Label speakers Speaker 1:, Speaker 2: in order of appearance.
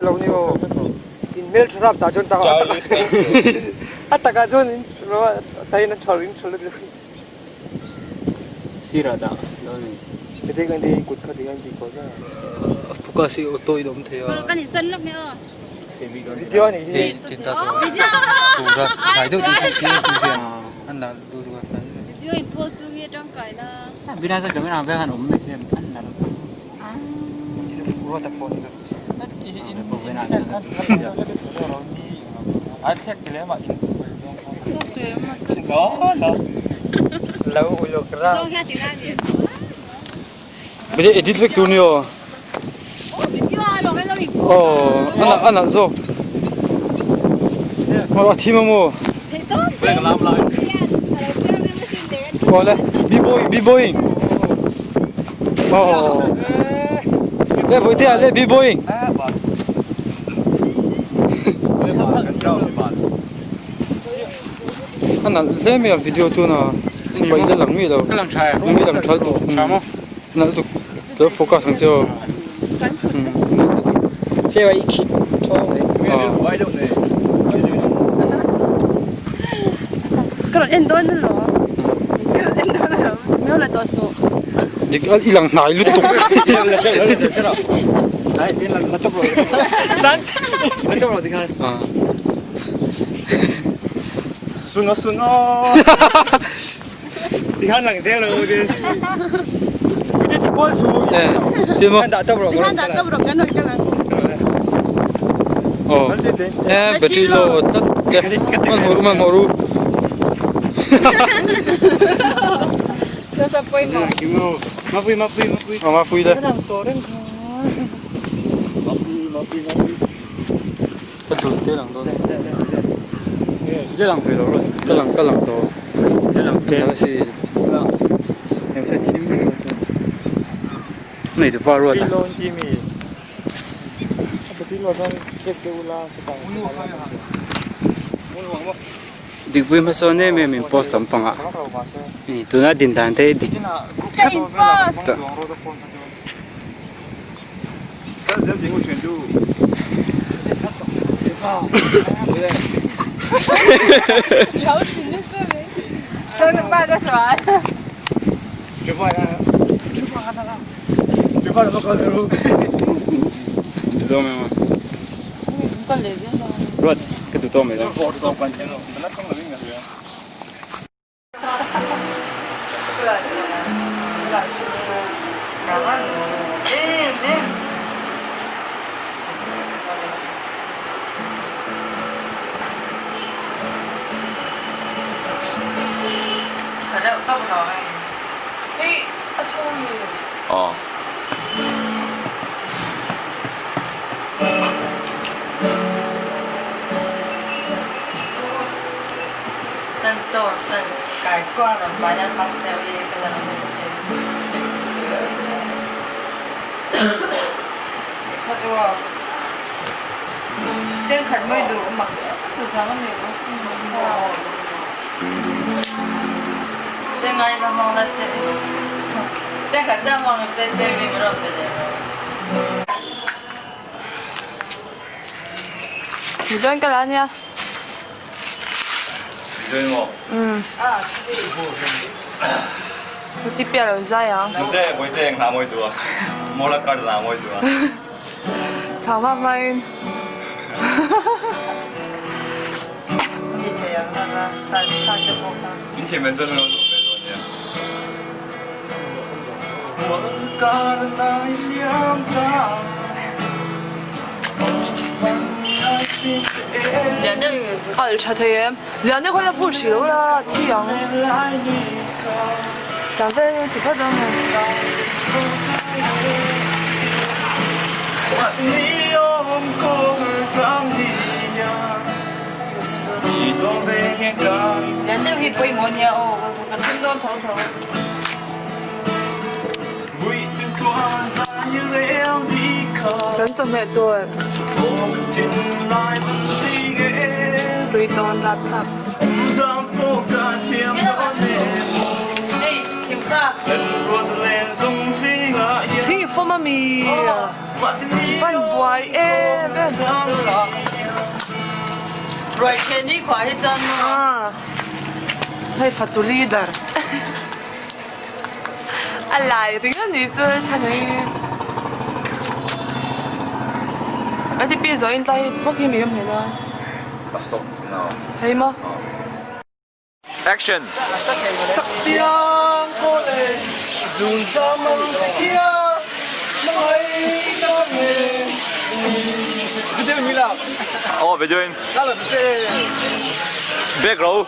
Speaker 1: Lo ni aw. In hmel tha rap ta chuan tak a takah chuan in tahin a tha ring tha lutuk.
Speaker 2: Sirah dah dawn a ni.
Speaker 1: Heti kan ti kut kha ti kan ti kaw zan.
Speaker 3: Focus hi auto in a awm thei a.
Speaker 4: Kan in san lawk nge aw.
Speaker 1: Video a nih hi.
Speaker 3: Tin ta tur hnai deuh deuh chi an lah duh duh a hnai deuh.
Speaker 4: Video in post chu nge tangkai na.
Speaker 2: Binasa camera vek an awm mai se an la lo.
Speaker 1: Ruata phone ka.
Speaker 3: Video edit vek tur ni aw. Aw a nalh zawk. A thim a maw? Aw le b-boy b-boying. Aw le Bawitea le b-boying. A nalh hle mai a video chuan a sipai la lang miah lo. Mi lang tha lutuk. Nalh lutuk lo focus ang che aw. Dik i lang hnai lutuk. Eh, battery low tlat man hmu ru man hmu ru.
Speaker 2: Mapui mapui mapui.
Speaker 3: Aw mapui le. Ka dul te lang dawn.
Speaker 2: Te lang ve lo rawh.
Speaker 3: Ka lang ka lang tawh.
Speaker 2: Te lang te.
Speaker 3: Ka si.
Speaker 2: Heng se thim Nei tu pa ruat a. Dikpui hmasawn em em in post tam pangah tuna din dan te dik tawh. Ruat ka duh tawh mai lo.
Speaker 5: Al tha thei em lian deuh khan a phur hrih lo la thi ang tlan vel ti phawt dawn nge. Kan chawhmeh tur tui tawn rapthlak. Thing i fawm a mi? Van buai em em.
Speaker 4: Chu lo. Ruai the ni khua hi chuan maw.
Speaker 5: Hei fatu leader. A lai ring a ni chu chhan hi. A ti pi zo in tlai bawk hi mi awm hle a.
Speaker 6: A stop now.
Speaker 5: Hei maw.
Speaker 6: Action!
Speaker 1: Saktiang kawle zun zam ang te kia hmangai ka nge Video mi la.
Speaker 6: Oh, video in.
Speaker 1: Ka la se.
Speaker 6: Back row.